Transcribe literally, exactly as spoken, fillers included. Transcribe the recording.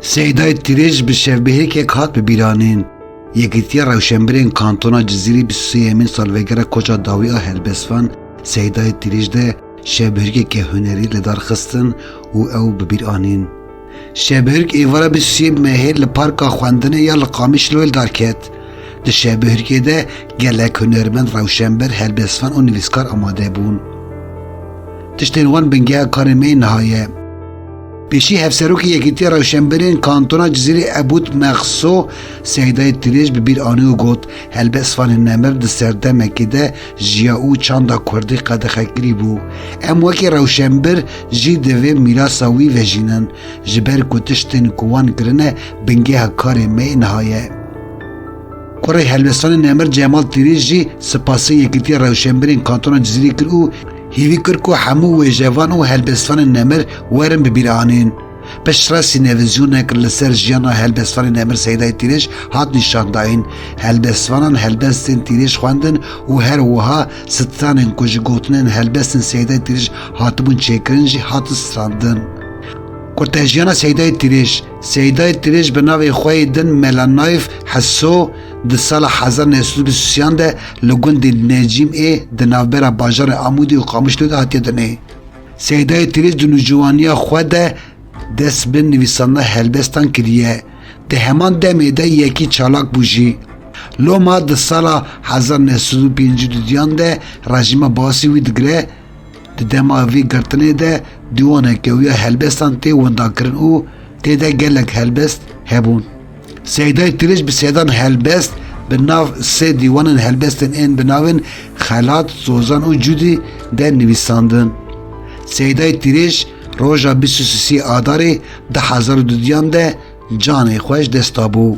Seydayê Tîrêj bi şevbihêkek hat bi bîranîn. Yekîtiya Rewşenbirên Kantona Cizîrî bi sêyemîn salvegera koça dawî a helbestvan Seydayê Tîrêj de şevbihêkeke hunerî li dar xistin û ew bi bîr anîn. Şevbihêk êvara bîst û sê mehê li Parka Xwendinê ya li Qamişloyê li dar ket. Di şevbihêkê de gelek hunermend, rewşenbir, helbestvan û nivîskar amade bûn. Tiştên wan bingeha karê me yê niha ye. Pêşî hevserokê Yekîtiya Rewşenbirên Kantona Cizîrê Ebûd Mexso Seydayê Tîrêj bi bîr anî û got, helbestvanê nemir di serdemekê de jiya û çanda kurdî qedexekirî bû. Em wekî rewşenbir jî divê mîrasa wî vejînin, ji ber ku tiştên ku wan kirine bingeha karê me yê niha ye. Kurê helbestvanê nemir Cemal Tîrêj jî spasê Yekîtiya Rewşenbirên Kantona Cizîrê kir û hîvî kir ku hemû wêjevan û helbestvanên nemir werin bi bîr anîn. Piştre sînevizyonek li ser jiyana helbestvanê nemir Seydayê Tîrêj hat nîşandayîn. Helbestvanan helbestên Tîrêj xwendin û her wiha stranên ku ji gotinên helbestên Seydayê Tîrêj hatibûn çêkirin jî hatin strandin. Kurtejiyana Seydayê Tîrêj. Seydayê Tîrêj bi navê xwe yê din Mela Naif Heso di sala hezar neh sed û bîst û sêyan de li gundê Necîm ê di navbera bajarê Amûdê û Qamişlo de hatiye dinê. Seydayê Tîrêj di nûcewaniya xwe de dest bi nivîsandina helbestan kiriye. Di heman demê de yekî çalak bû jî. Loma di sala hezar neh sed û pêncî û duyan de rejîma Baasî wî digire, di dema vê girtinê de dîwaneke wî ya helbestan tê windakirin û tê de gelek helbest hebûn. Seydayê Tîrêj bi sedan helbest bi nav sê dîwanên helbestên ên bi navên Xelat, Zozan û Cûdî de nivîsandin. Seydayê Tîrêj roja bîst û sê Adarê du hezar û duyan de canê xwe ji dest dabû.